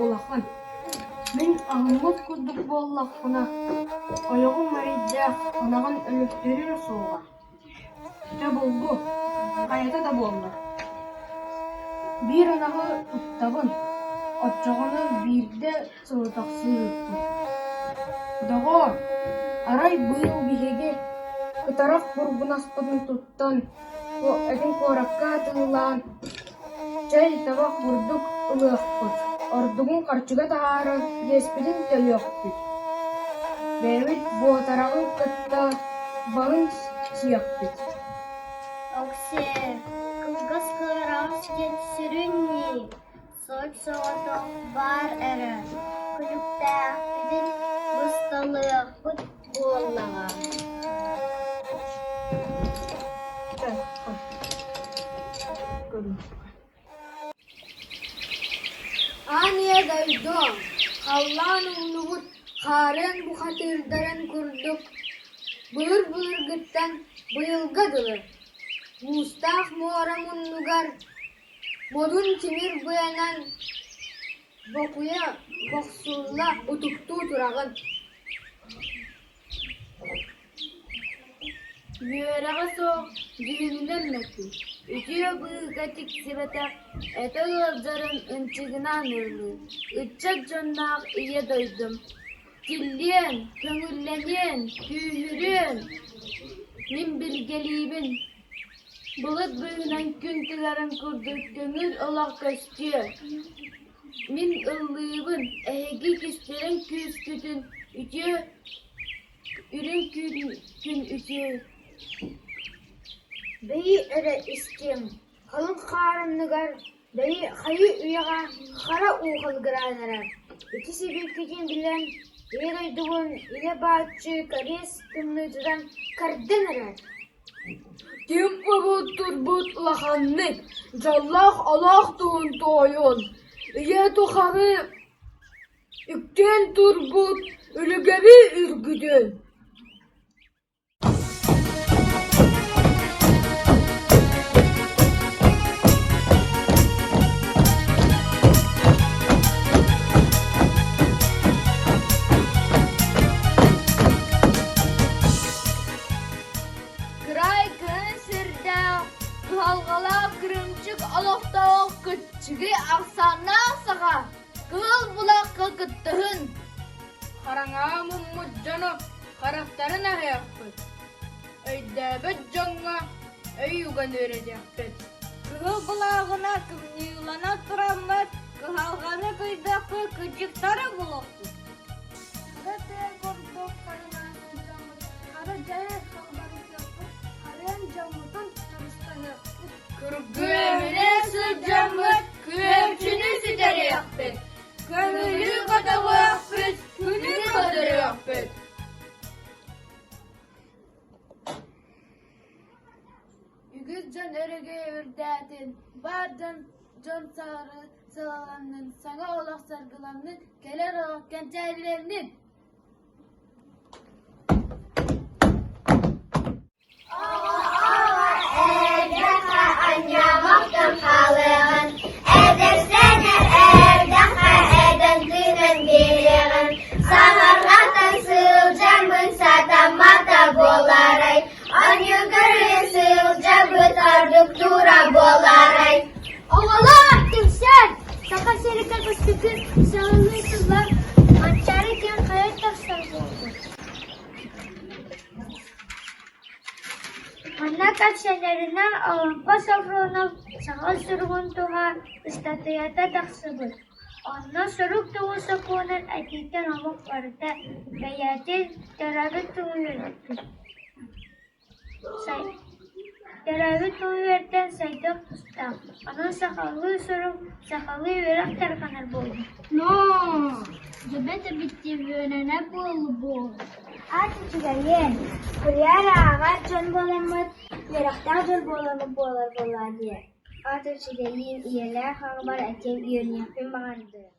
улахан, мин аһыммыт курдук буоллахпына, ойоҕум эрэйдээх ынаҕын өлөртөрүө суоҕа Дьэ булгу, хайата да буоллар, биир ынаҕы туттабын, оччоҕуна биирдэ сылытахсыыһыкпын. Доҕоор, арай быйыл биһиги кытарах бургунаспытын туттан, этин куоракка атыылаан, чэй, табах бурдук ылыахпыт, ордугун харчыга таһааран иэспитин төлүөхпүт, бэйэбит буотараҕын кытта балын сиэхпит Оксиэ, кылгас кыараҕас диэн сүрүн ньии, соччоҕото баар эрэ, күлүктээхпитин бысталыахпыт буоллаҕа Аан ийэ дойду, халлаан умнубут хаарыан бухатыырдарын курдук былыр-былыргыттан быйылга дылы муустаах муора муннугар модун тимир быанан бокуйа бохсулла утуктуу тураҕын. Үөрэҕэ суох дьүһүнүнэн мөкү, үтүө быыһыга тиксибэтэх, этэ ыалдьарын ынчыгынаан ыллыыр, ыччат дьонноох Ийэ дойдум тиллиэн, көҥүллэниэн, күүһүрүөн мин билгэлиибин, былыт быыһынан күн тыгарын курдук көҥүл олох көстүө. Мин ыллыыбын, эһиги кистэлэҥ күүскүтүн үтүө үрүҥ күн үтүө Бэйи эрэ истиэҥ, халыҥ хаар анныгар, бэйи хайыы үйэҕэ хара уу халыгыраан эрэр, ити сибикитин билэн, Ийэ дойдубун илэ бааччы кэриэс тымныытыттан кэрдэн эрэр Ким уһуктурбут улаханнык, дьоллоох олох туһун туойуон, үйэ тухары үктээн турбут үлүгэри үргүтүөн Кыраай кыһын сирдээх, кыһалҕалаах кырыымчык олохтоох кыччыгый ахсааннаах саха кыһыл булаахха кыттыһын. Хараҥаҕа муммут дьону харахтарын аһыахпыт, өйдөөбөт дьоҥҥо өй уган үөрэтиэхпит. Кыһыл былааҕына кымньыылана тураммыт, кыһалҕаны кыйдахпыт кыдьыктары булуохпут. Хара тыа курдук харынаан сылдьаммыт, хара дьайы халбарытыахпыт, харыан дьоммутун харыстаһыахпыт. Күргүөмүнэ сылдьаммыт, күөмчүнү сүтэриэхпит, көҥүлү көтөҕүөхпүт, күнү көтөрүөхпүт. Үгүс дьон өрөгөй үрдээтин, баар дьон дьон сараланнын, саҥа олох саргыланнын, кэлэр олох кэнчээрилэннин! Оҕо-оҕо эрдэххэ анньаамахтан хаалыаҕын, эдэрсэнэр эрдэххэ эдэн тыынан биэриэҕин, саҥарҕатан сылдьаммын сатаммата буолаарай, Аньыыгырыы сылдьабыт ордук тура буолаарай Оҕолор, түмсэн! Саха сиригэр бастакы саҥалыы тыллар Манчаары диэн хайа тахсар буолбут. Манна кэпсэнэринэн Олоҥхо Софронов саха суругун туһа ыстатыйата тахсыбыт. Онно сурук тылын сокуонун этиитин омук барыта бэйэтин төрөөбүт тылын үөрэппит Төрөөбүт тылы үөрэтэн сайдыах тустаах, онон сахалыы сурук, сахалыы үөрэх тарҕанар буолбут. Ноо, дьэбэ тэбиттибүөнэнэ буолбут. Аат үчүгэйиэн, суруйар ааҕар дьон буоламмыт, үөрэхтээх дьон буоламмыт буолар буоллаа дии. Аат үчүгэйиин ийэлээх аҕабар этиэм үөрүйэхпин баҕардым.